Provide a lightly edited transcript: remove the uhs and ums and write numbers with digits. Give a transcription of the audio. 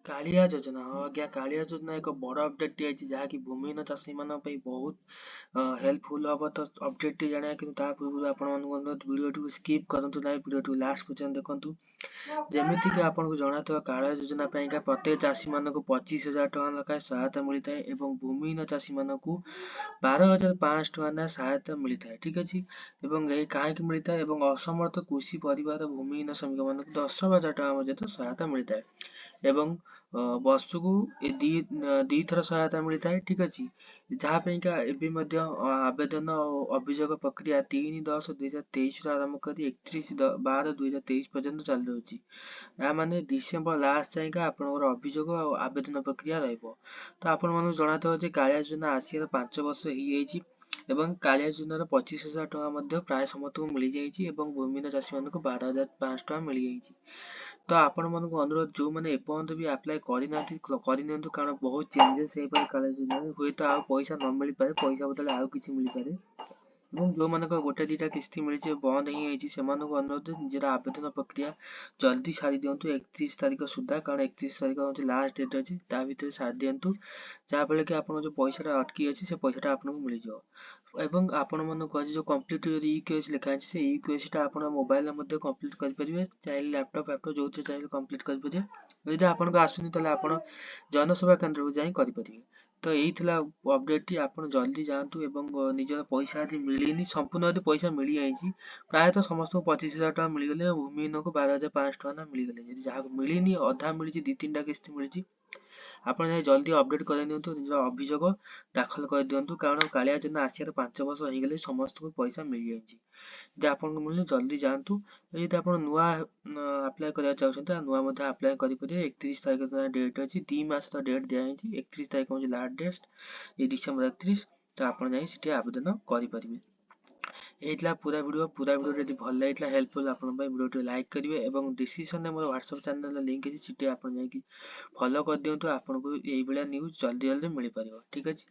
କାଳିଆ ଯୋଜନା। ହଁ ଆଜ୍ଞା, କାଳିଆ ଯୋଜନା ଏକ ବଡ଼ ଅପଡ଼େଟ୍ଟି ଆଇଛି, ଯାହାକି ଭୂମିହୀନ ଚାଷୀମାନଙ୍କ ପାଇଁ ବହୁତ ହେଲ୍ପଫୁଲ୍ ହେବ। ତ ଅପଡ଼େଟ୍ଟି ଜାଣିବା, କିନ୍ତୁ ତା ପୂର୍ବରୁ ଆପଣମାନଙ୍କୁ ଅନୁରୋଧ, ଭିଡ଼ିଓଟିକୁ ସ୍କିପ୍ କରନ୍ତୁ ନାହିଁ, ଭିଡ଼ିଓଟିକୁ ଲାଷ୍ଟ ପର୍ଯ୍ୟନ୍ତ ଦେଖନ୍ତୁ। ଯେମିତିକି ଆପଣଙ୍କୁ ଜଣାଥିବା, କାଳିଆ ଯୋଜନା ପାଇଁକା ପ୍ରତ୍ୟେକ ଚାଷୀମାନଙ୍କୁ 25,000 ଟଙ୍କା ଲେଖାଏଁ ସହାୟତା ମିଳିଥାଏ ଏବଂ ଭୂମିହୀନ ଚାଷୀମାନଙ୍କୁ 12,500 ଟଙ୍କା ଲେଖାଏଁ ସହାୟତା ମିଳିଥାଏ। ଠିକ୍ ଅଛି। ଏବଂ ଏହି କାହିଁକି ମିଳିଥାଏ? ଏବଂ ଅସମର୍ଥ କୃଷି ପରିବାର ଭୂମିହୀନ ଶ୍ରମିକମାନଙ୍କୁ 10,000 ଟଙ୍କା ପର୍ଯ୍ୟନ୍ତ ସହାୟତା ମିଳିଥାଏ ଏବଂ ବର୍ଷକୁ ଏ ଦୁଇଥର ସହାୟତା ମିଳିଥାଏ। ଠିକ୍ ଅଛି। ଯାହା ପାଇଁକା ଏବେ ମଧ୍ୟ ଆବେଦନ ଓ ଅଭିଯୋଗ ପ୍ରକ୍ରିୟା 3/10/2023ରୁ ଆରମ୍ଭ କରି 31/12/2023 ପର୍ଯ୍ୟନ୍ତ ଚାଲି ରହୁଛି। ଏହା ମାନେ ଡିସେମ୍ବର ଲାଷ୍ଟ ଯାଏଁକା ଆପଣଙ୍କର ଅଭିଯୋଗ ଆଉ ଆବେଦନ ପ୍ରକ୍ରିୟା ରହିବ। ତ ଆପଣମାନଙ୍କୁ ଜଣାଥିବ ଯେ କାଳିଆ ଯୋଜନା ଆସିବାର 5 ବର୍ଷ ହେଇଯାଇଛି ଏବଂ କାଳିଆ ଯୋଜନାର 25,000 ଟଙ୍କା ମଧ୍ୟ ପ୍ରାୟ ସମସ୍ତଙ୍କୁ ମିଳିଯାଇଛି ଏବଂ ଭୂମିହୀନ ଚାଷୀମାନଙ୍କୁ 12,500 ଟଙ୍କା ମିଳିଯାଇଛି। ତ ଆପଣମାନଙ୍କୁ ଅନୁରୋଧ, ଯେଉଁମାନେ ଏପର୍ଯ୍ୟନ୍ତ ବି ଆପ୍ଲାଏ କରିନାହାନ୍ତି, କରିନିଅନ୍ତୁ, କାରଣ ବହୁତ ଚେଞ୍ଜେସ୍ ହେଇପାରେ କାଳିଆ ଯୋଜନାରେ। ହୁଏତ ଆଉ ପଇସା ନ ମିଳିପାରେ, ପଇସା ବଦଳରେ ଆଉ କିଛି ମିଳିପାରେ। ଏବଂ ଯେଉଁମାନଙ୍କ ଗୋଟେ ଦୁଇଟା କିସ୍ତି ମିଳିଛି, ବନ୍ଦ ହେଇଯାଇଛି, ସେମାନଙ୍କୁ ଅନୁରୋଧ, ନିଜର ଆବେଦନ ପ୍ରକ୍ରିୟା ଜଲ୍ଦି ସାରି ଦିଅନ୍ତୁ 31 ତାରିଖ ସୁଦ୍ଧା, କାରଣ 31 ତାରିଖ ହେଉଛି ଲାଷ୍ଟ ଡେଟ୍ ଅଛି। ତା ଭିତରେ ସାରି ଦିଅନ୍ତୁ, ଯାହାଫଳରେ କି ଆପଣଙ୍କ ଯେଉଁ ପଇସାଟା ଅଟକି ଅଛି, ସେ ପଇସାଟା ଆପଣଙ୍କୁ ମିଳିଯିବ। ଏବଂ ଆପଣମାନଙ୍କୁ ଆଜି ଯେଉଁ କମ୍ପ୍ଲିଟ୍ ଇ କେୱାଇସି ଲେଖା ଅଛି, ସେ ଇ କେୱାଇସିଟା ଆପଣ ମୋବାଇଲରେ ମଧ୍ୟ କମ୍ପ୍ଲିଟ୍ କରିପାରିବେ। ଚାହିଁଲେ ଲ୍ୟାପଟପ୍ ଫ୍ୟାପଟପ୍ ଯେଉଁଥିରେ ଚାହିଁଲେ କମ୍ପ୍ଲିଟ୍ କରିପାରିବେ। ଯଦି ଆପଣଙ୍କୁ ଆସୁନି, ତାହେଲେ ଆପଣ ଜନସେବା କେନ୍ଦ୍ରକୁ ଯାଇ କରିପାରିବେ। ତ ଏଇ ଥିଲା ଅପଡ଼େଟ୍ଟି। ଆପଣ ଜଲ୍ଦି ଯାଆନ୍ତୁ ଏବଂ ନିଜର ପଇସା ଯଦି ମିଳିନି, ସମ୍ପୂର୍ଣ୍ଣ ଯଦି ପଇସା ମିଳିଯାଇଛି, ପ୍ରାୟତଃ ସମସ୍ତଙ୍କୁ 25,000 ଟଙ୍କା ମିଳିଗଲେ, ଭୂମିହୀନକୁ 12,500 ଟଙ୍କା ମିଳିଗଲେ। ଯଦି ଯାହାକୁ ମିଳିନି, ଅଧା ମିଳିଛି, ଦୁଇ ତିନିଟା କିସ୍ତି ମିଳିଛି, ଆପଣ ଯାଇ ଜଲ୍ଦି ଅପଡ଼େଟ୍ କରିନିଅନ୍ତୁ, ନିଜର ଅଭିଯୋଗ ଦାଖଲ କରିଦିଅନ୍ତୁ, କାରଣ କାଳିଆ ଯୋଜନା ଆସିବାର 5 ବର୍ଷ ହେଇଗଲେ ସମସ୍ତଙ୍କୁ ପଇସା ମିଳିଯାଇଛି। ଯଦି ଆପଣଙ୍କୁ ମିଳୁନି, ଜଲ୍ଦି ଯାଆନ୍ତୁ। ଯଦି ଆପଣ ନୂଆ ଆପ୍ଲାଏ କରିବାକୁ ଚାହୁଁଛନ୍ତି, ଆଉ ନୂଆ ମଧ୍ୟ ଆପ୍ଲାଏ କରିପାରିବେ। 31 ତାରିଖ ଦିନ ଡେଟ୍ ଅଛି। 2 ମାସର ଡେଟ୍ ଦିଆହେଇଛି। 31 ତାରିଖ ହେଉଛି ଲାଷ୍ଟ ଡେଟ୍, ଏଇ ଡିସେମ୍ବର 31। ତ ଆପଣ ଯାଇ ସେଠି ଆବେଦନ କରିପାରିବେ। ଏଇ ଥିଲା ପୁରା ଭିଡ଼ିଓ। ପୁରା ଭିଡ଼ିଓ ଯଦି ଭଲ ଲାଗିଥିଲା, ହେଲ୍ପଫୁଲ୍ ଆପଣଙ୍କ ପାଇଁ, ଭିଡ଼ିଓଟି ଲାଇକ୍ କରିବେ ଏବଂ ଡିସ୍କ୍ରିପ୍ସନରେ ମୋର ହ୍ୱାଟ୍ସଆପ୍ ଚ୍ୟାନେଲର ଲିଙ୍କ୍ ଅଛି, ସେଠି ଆପଣ ଯାଇକି ଫଲୋ କରିଦିଅନ୍ତୁ। ଆପଣଙ୍କୁ ଏଇଭଳିଆ ନ୍ୟୁଜ୍ ଜଲ୍ଦି ଜଲ୍ଦି ମିଳିପାରିବ। ଠିକ୍ ଅଛି।